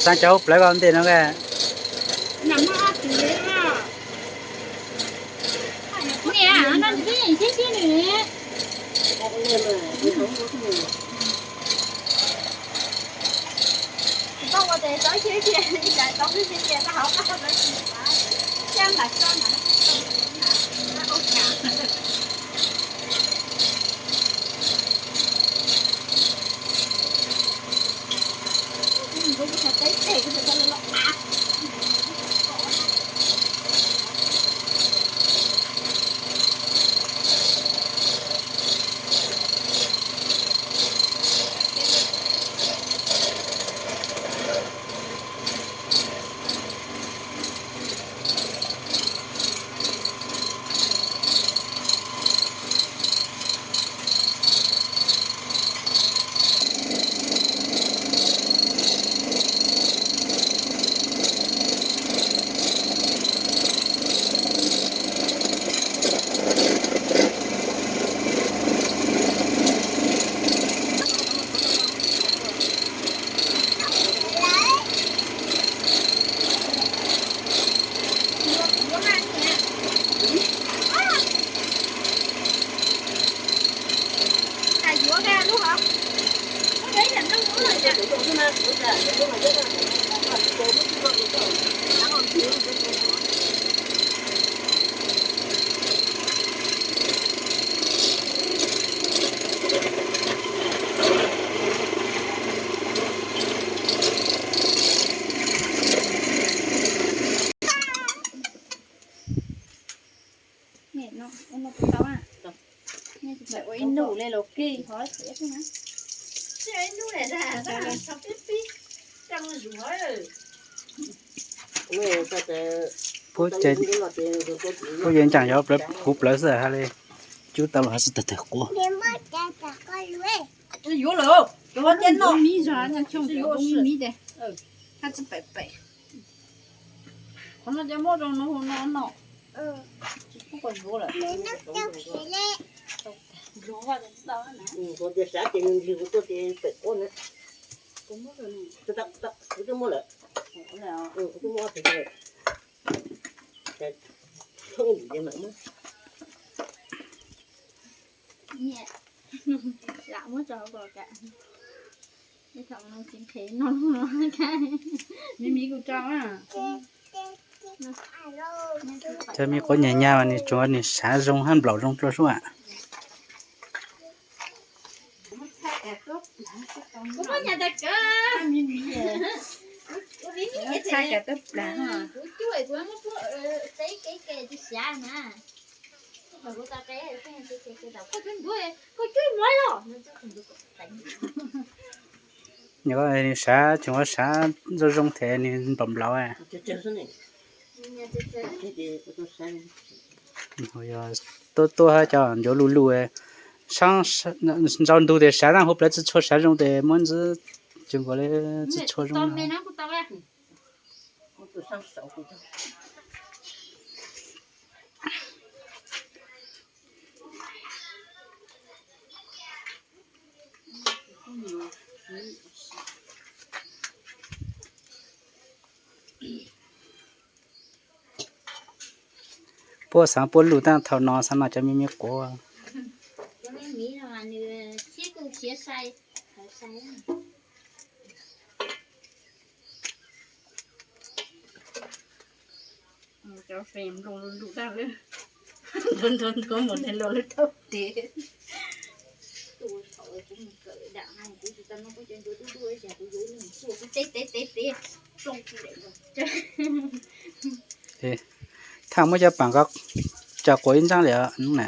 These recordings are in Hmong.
Xav cov hauv plawv ko ntej no ke. Ua ib nub li los kig hov xwb na. Puab ces, puab yeej ncaam yuav huv plawv xwb hab li. Cub tau los hab xwb tawg tawg quab. Yuav lawm, yuav tias no miv zog, miv miv ces hab tsi pem pem. Qhov no ces muab rau no hu no no. Tsis pub koj yuav lawm. Kuv tias sav ces nws nrig kuv tuaj ces pem quab na. Kuv twb muab lawm. Kuv twb muab pem lawm. Ces thoob dim ces mam muab. Lam muab tso ko ka. Thaum no tsis nqhis no, miv miv kuv tso. Cov me quab nyag nyag mas nws tsuav nws sav zoo hab nplaum zoo dlua sub am. Txhaj kav tawb plag. Nws sav tseem ua sav zoo zoo thiab nws nplaum nplaum. Tuaj tuaj hab cov ncuav luj luj, saab ntsau ntug tes sav na, huv plawv tsi tshua sav zoo tes muab ntxwb tseem nkaus li tsi tshua zoo. Puab xaav puab luj taab thaum no xaav noj cov me me quav. Cov fes nplooj lug lug tag lawm. Ntuav ntuav ntuav mus tag los lawm tau tes. Thaum muab cov paam ko tso quav ib ntsab li na.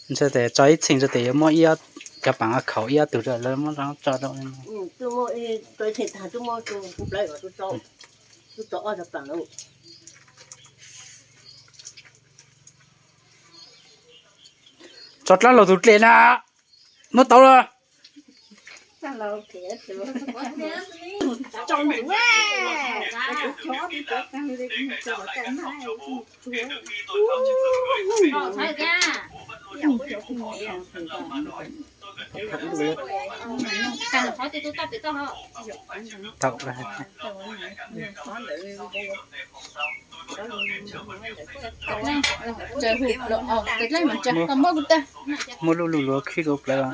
Ntshai tes tso ib txheej tes yuav muab ib ob cov paam ko khaum ib ob tug rau lawv muab tso rau. Tso dlaab laug tug dlej na, muab tau lawm. Thaum muaj lub lug luav khib rau plawv.